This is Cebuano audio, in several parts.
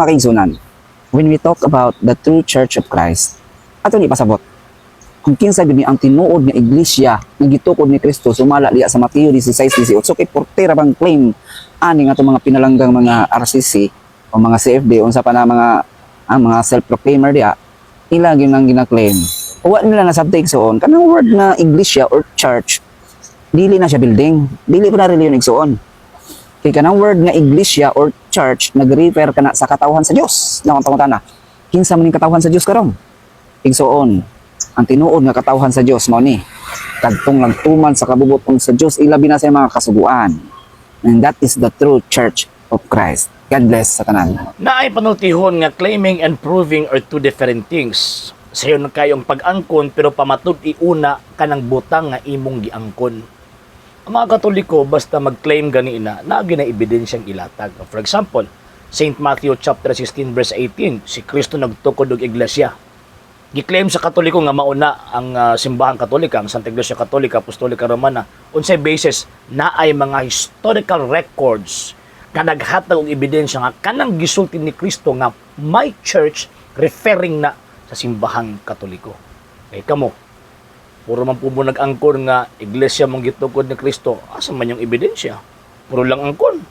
Kaigsunan, when we talk about the true Church of Christ, ato ni pasabot kung kinsa gud ni ang tinuod nga iglesia nga gitukod ni Kristo sumala diya sa Mateo 16:18. Kay portera bang claim ani nga atong mga pinalanggang mga RCC o mga CFD, unsa pa na mga ang mga self-proclaimer diya, ila gyud nang gina-claim. Wa nila nasabti, igsuon, kanang word nga iglesia or church, dili na siya building, dili pa na reliyon, igsuon. Kay kanang word nga iglesia or church, nag-refer kana sa katawhan sa Dios. Na ang pangutana, kinsa man ning katawhan sa Dios karon, igsuon? Ang tinuod nga katawhan sa Dios mao ni kadtong nagtuman sa kabubut-on sa Dios, ilabi na sa mga kasuguan. And that is the true Church of Christ. God bless sa tanan. Naay panultihon nga claiming and proving are two different things. Sayon kayong pag-angkon, pero pamatud iuna kanang butang nga imong giangkon. Ang mga Katoliko, basta mag-claim gani na, naa na ebidensyang ilatag. For example, St. Matthew chapter 16 verse 18, si Kristo nagtukod og iglesia. Gi-claim sa Katoliko nga mauna ang simbahang Katolika, ang Santa Iglesia Katolika Apostolika Romana. Unsay basis? Naay mga historical records nga naghatag og ebidensya nga kanang gisulti ni Kristo nga "my church", referring na sa simbahang Katoliko. Kay kamo, puro man po mo nag-angkon nga iglesia mong gitukod ni Kristo, asa man yung ebidensya? Puro lang angkon.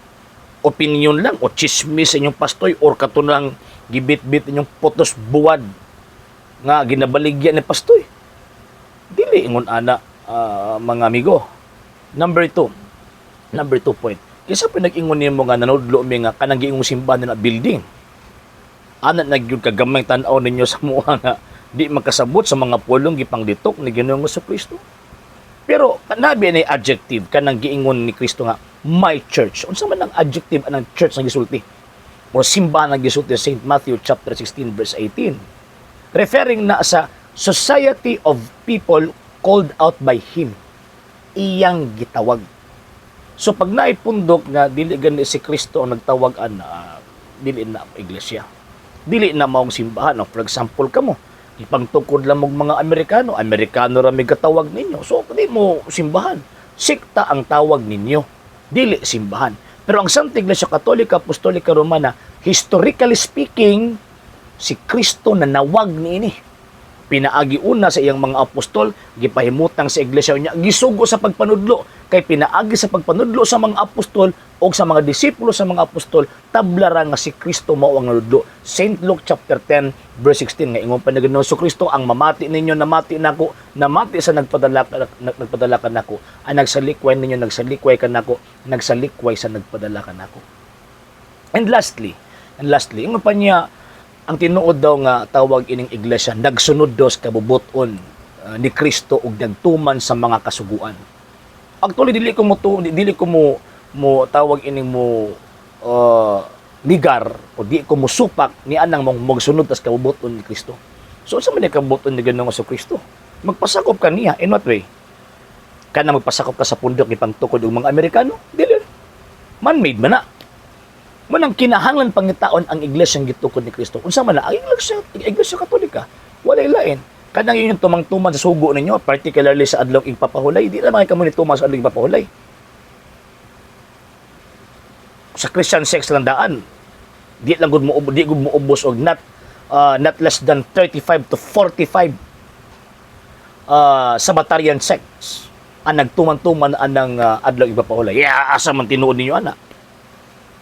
Opinion lang o chismis sa inyong pastoy or katunang gibit-bit inyong putos buwad nga ginabaligya ni pastoy. Dili ingon ana, mga amigo. Number two. Number two point. Kinsa pa nag-ingon nimo nga nanudlo mi nga kanang giingong simbahan na building? Ana na gyud kagamay tan-aw ninyo sa muha nga di makasabot sa mga pulong gipanglitok ni Ginoong Kristo. Pero kanabi ni adjective kanang giingon ni Kristo nga "my church". Unsa man ang adjective anang church nga gisulti o simbahan nga gisulti sa St. Matthew chapter 16 verse 18? Referring na sa society of people called out by Him. Iyang gitawag. So pag naipundok nga dili gani si Kristo ang nagtawag ana, dili na iglesia. Dili na maong simbahan. No? For example, kamo, ipangtukod lang mong mga Amerikano, Amerikano ra may katawag ninyo. So di mo simbahan. Sikta ang tawag ninyo. Dili simbahan. Pero ang Santa Iglesia Katolika Apostolika Romana, historically speaking, si Kristo na nawag niini. Pinaagi una sa iyang mga apostol, gipahimutang sa iglesia niya, gisugo sa pagpanudlo. Kay pinaagi sa pagpanudlo sa mga apostol o sa mga disipulo sa mga apostol, tablara nga si Kristo mao ang nanudlo. St. Luke chapter 10 verse 16 nga ingon pa ni Ginoong Kristo, "Ang mamati ninyo, namati nako, namati sa nagpadala kanako. Ang nagsalikway ninyo, nagsalikway kanako, nagsalikway sa nagpadala kanako." And lastly, ingon pa niya, ang tinuod daw nga tawag ining iglesia nagsunod daw sa kabubuton ni Kristo ug nagtuman sa mga kasuguan. Actually, dili ko mo mo tawag ining mo ligar o di ko mo supak ni anang mong magsunod tas kabubuton ni Kristo. So unsa man ni kabubuton ni Ginoong Kristo? Magpasakop ka niya in what way? Kana magpasakop ka sa pundok ni pangtukod og mga Amerikano? Dili. Man-made man na. Manang kinahanglan pangitaon ang iglesia gitukod ni Kristo. Unsa man na ang iglesia Katolika? Walay lain. Kanang inyong tumang-tuman sa sugo ninyo, particularly sa adlaw igpapahulay, di na mga kamo ni tuman sa adlaw igpapahulay. Sa Christian sects lang daan. Di gud mo ubos og not less than 35 to 45 Sabbatarian sects ang nagtuman-tuman anang adlaw igpapahulay. Yeah, asa man tinuod ninyo ana?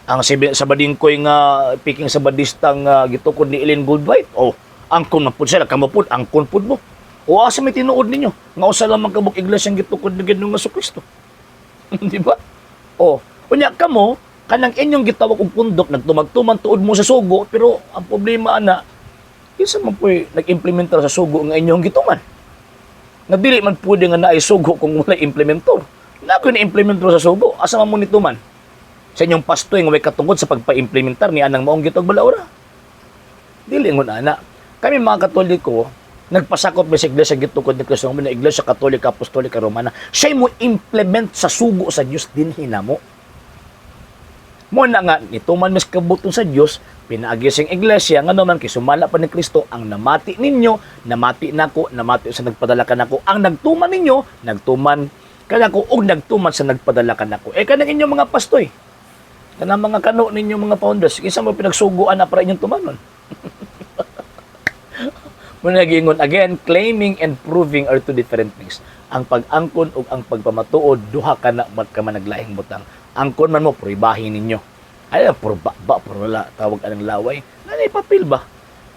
Ang sabadingkoy nga piking sabadistang gitukod ni Ellen Goodwhite. Oh, angkon man pud sila, kamo pud angkon pud mo. O asa may tinuod ninyo? Nga usa lamang kabuk iglesia ang gitukod ni Ginoong Kristo. Di ba? Oh, unya kamo, kanang inyong gitawag og pundok, nagtumagtuman tuod mo sa sugo, pero ang problema ana, kinsa man po'y nag-implementar sa sugo nga inyong gituman? Nga dili man pwede nga naay sugo kung walay implementor. Na ko ni implementor sa sugo, asa man mo nituman? Sa inyong pastoy nga may katungod sa pagpa-implementar ni anang maong gitog balaura. Dili ngon ana. Kami mga Katoliko, nagpasakop mi sa iglesia gitukod ni Kristo nga Iglesia Katolika Apostolika Romana. Siya mo implement sa sugo sa Dios dinhi namo. Mo na nga nituman mis kabuton sa Dios pinaagi sa iglesia, nga naman kay sumala pa ni Kristo, "Ang namati ninyo, namati nako, namati sa nagpadala kanako. Ang nagtuman ninyo, nagtuman kanako ug nagtuman sa nagpadala kanako." Eh kanang inyong mga pastoy, Kanang mga kano ninyo, mga founders, kinsa mo pinagsuguan na para inyong tumanon? Muna giingon again, claiming and proving are two different things. Ang pag-angkon ug ang pagpamatuod, duha ka na magkamanaglaing butang. Angkon man mo, pruibahin ninyo. Ay, puro ba ba, puro wala, tawag anang laway. Nanay papel ba?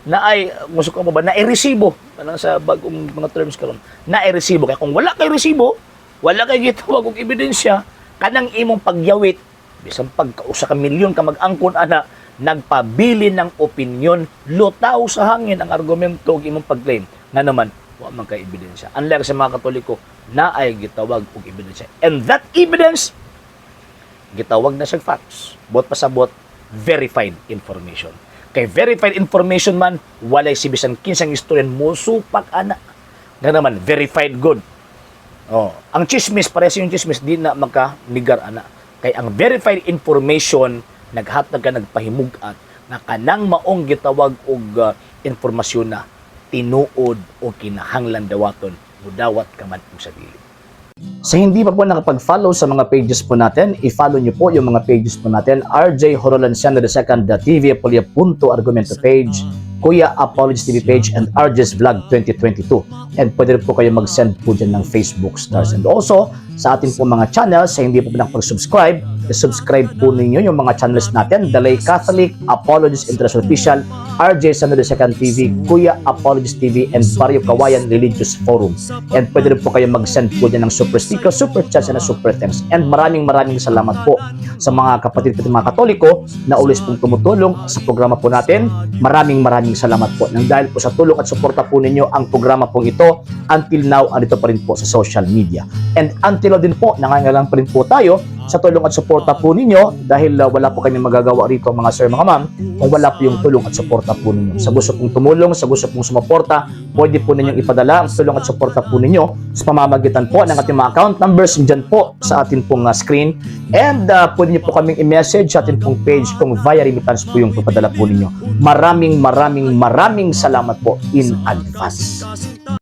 Na ay, gusto ko mo ba, na resibo. Anang sa bagong mga terms karon? Na resibo. Kaya kung wala kay resibo, wala kay gitawag og ebidensya, kanang imong pagyawit, bisan pagkausa ka milyon ka mag-angkon ana, nagpabili ng opinyon, lutaw sa hangin ang argumento ug imong pag-claim. Nga naman, wa man kay ebidensya. Unlike sa mga Katoliko, na ay gitawag og ebidensya. And that evidence, gitawag na siyang facts. Buot pasabot, verified information. Kay verified information man, walay si bisan kinsang istoryan mo supak ana. Nga naman, verified good. Oh, ang chismis, parehas yung chismis, di na maka-negar ana. Kay ang verified information naghatag ka, nagpahimug-at na kanang maong gitawag og impormasyon na tinuod o kinahanglan dawaton, mudawat ka man og sa dili. Sa hindi pa po nakapag-follow sa mga pages po natin, i-follow nyo po yung mga pages po natin. RJ Horolanciano II, TV Apolia Punto Argumento page, Kuya Apologies TV page, and RJ's Vlog 2022. And pwede rin po kayo mag-send po dyan ng Facebook stars. And also, sa ating po mga channels, sa hindi po nakapag-subscribe, i-subscribe po ninyo yung mga channels natin: Dalay Catholic, Apologies International Official, RJ Sano II TV, Kuya Apologies TV, and Barrio Kawayan Religious Forum. And pwede rin po kayo mag-send po dyan ng super sticker, super chats, and super thanks. And maraming maraming salamat po sa mga kapatid ko, mga Katoliko na always pong tumutulong sa programa po natin. Maraming maraming salamat po. Nang dahil po sa tulong at suporta po ninyo, ang programa pong ito until now andito pa rin po sa social media. And until now din po, nangangailangan pa rin po tayo sa tulong at suporta po ninyo dahil wala po kami magagawa rito, mga sir, mga ma'am, kung wala po yung tulong at suporta po ninyo. Sa gusto pong tumulong, sa gusto pong sumuporta, pwede po ninyong ipadala ang tulong at suporta po ninyo sa pamamagitan po ng ating mga account numbers dyan po sa atin pong screen. And pwede niyo po kaming i-message sa atin pong page kung via remittance po yung papadala po ninyo. Maraming maraming maraming salamat po in advance.